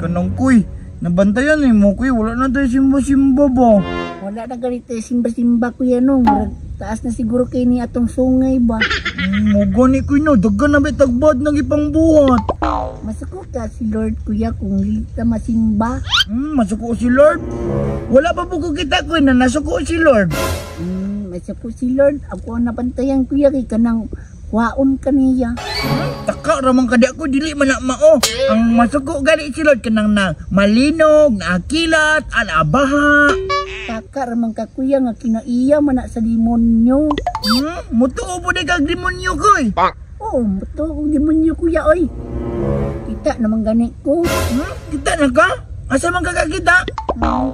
Kanang kuy, nabantayan eh mo kuy, wala na tayo simba-simba ba? Wala na ganito simba-simba kuya no. Murag taas na siguro kay ni atong sungay ba. Mo gani kuy no, daghan na ba tagbad ng ipangbuhat. Masuko ka si Lord kuya kung dili ta masimba. Masuko si Lord. Wala pa po ko kita kuy na nasuko si Lord. Masuko si Lord. Ako ang nabantayan kuya kay kanang kwaon kaniya. Taka ramang kadi ako dili man na mao. Ang masuko gani si Lord kanang na malinog, naakilat, alabaha. Taka ramang ka kuya nga kinaiya man na sa demonyo. Mutuo po di kag demonyo kuy. Oh, mutuo og demonyo kuya oy. Kita naman gani ko. Kita na ka? Asa man ka kakita?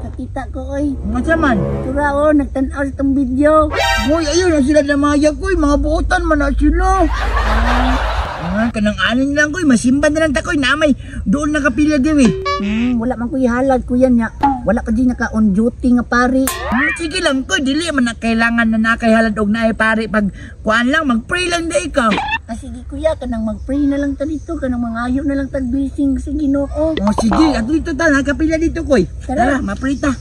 Kakita ko oy. Asa man? Tura oh, nagtan-aw sa tong video. Hoy, ayun na sila na maya koy, mga buotan man na sila. Kanang anin lang koy, masimba na lang ta koy, namay doon nakapila diwi. Wala man koy halad kuya niya. Wala ka di naka on duty nga pare. Sige lang koy, dili man na kailangan na nakay halad og naay pare pag kuan lang, magpray lang dai ka. Sige kuya, kanang magpray na lang ta dito, kanang mangayo na lang tag blessing sa Ginoo. Oh sige, at dito ta nakapila dito koy. Tara, Tara mapray ta.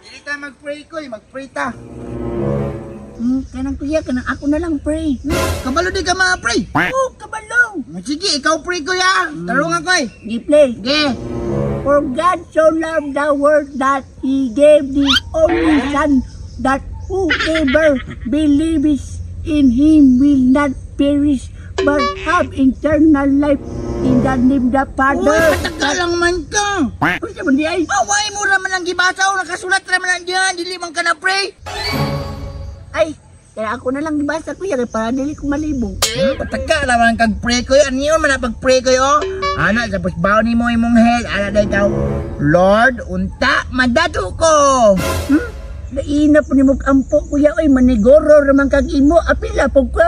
Dili ta magpray koy, magpray ta. Kanang kuya, kanang ako na lang pray. Kabalo di ka ma-pray. Oh, kabalo. Sige, ikaw pray kuya. Tarungan koy. Gi-play. Ge. For God so loved the world that He gave the only Son, that whoever believes in Him will not perish, but have eternal life. In the name of the Father. Uy, pataka lang man ka. Uy, sa man di ay. Away mo raman ang gibasa o nakasulat raman ang diyan. Dili man ka na pray. Ay, kaya ako na lang gibasa kuya para dili ko malibog. Pataka lang kag pray ko. Ano yun man pag-pray ko oh? Ana, tapos baon ni mo imong head. Ana na ikaw, Lord, unta, madato ko. Laina po ni mong ampo kuya oy, manigoro raman kag imo, apila po ko.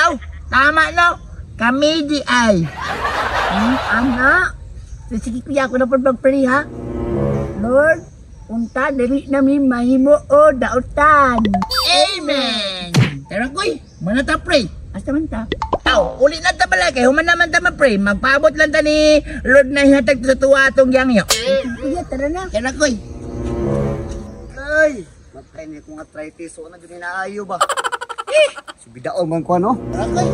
Aw, tama no. Kami di ay. Ana. So, sige kuya, ako na po mag-pray ha. Lord, unta, dili namin mahimo o dautan. Amen. Tara kuy, mana ta pray. Asa man ta? Aw, uli na ta pala kay human naman ta ma-pray. Magpaabot lang ta ni Lord na hihatag sa tuwa atong yangyo. Kuya, tara na. Tara kuy. Ay, matay ni kong arthritis. So, ano yun inaayo ba? Subidaon man ko ano? Tara kuy.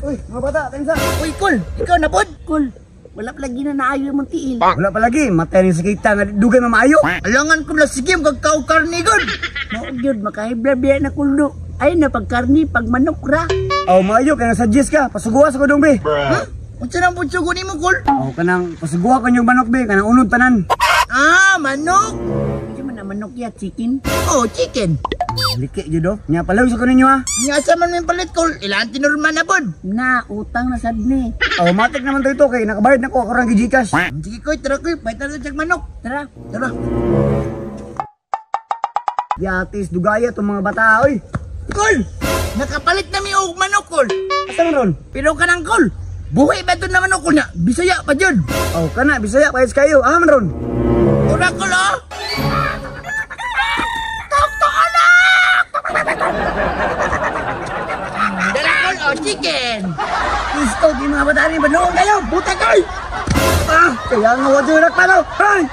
Uy, mga bata, tensa. Uy, kul, ikaw na pod. Kul, wala palagi na naayo mong tiil. Wala palagi, matay ni sakita nga dugay mamaayo. Alangan ko lang sige, magkakaw karni gud. Mao gyud makahibla biya na kuldo. Ay na pagkarni, pag manok ra. Aw, maayo kay nasuggest ka, pasuguha sa kodong be. Huh? Unsa nang pudsugo nimo kul? Aw, kanang pasuguha kanyong manok be, kanang unod tanan. Ah, manok. Unsa man ang manok ya, chicken? Oh, chicken. Liki jud oh. Nya palaw sa kuninyo ha. Nya asa man may palit kul, ilan tinurman na pod. Na, utang na sad ni. Aw, matik naman to ito kay nakabayad na ko ako rang GCash. Sige koy, tara koy, palitan na tag manok. Tara. Tara. Yatis dugaya tong mga bata oy. Kul, nakapalit na mi og manok kul. Asa man ron? Pero kanang kul, buhi ba to na manok kul na? Bisaya pa jud. Aw, kana Bisaya pa kayo. Ah man ron. Tura kul oh. Tok tok anak. Dala kul oh, chicken. Isto di mga bata ni badlong kayo. Buta kay. Ah, kaya nga wa jud nakpano. Hey.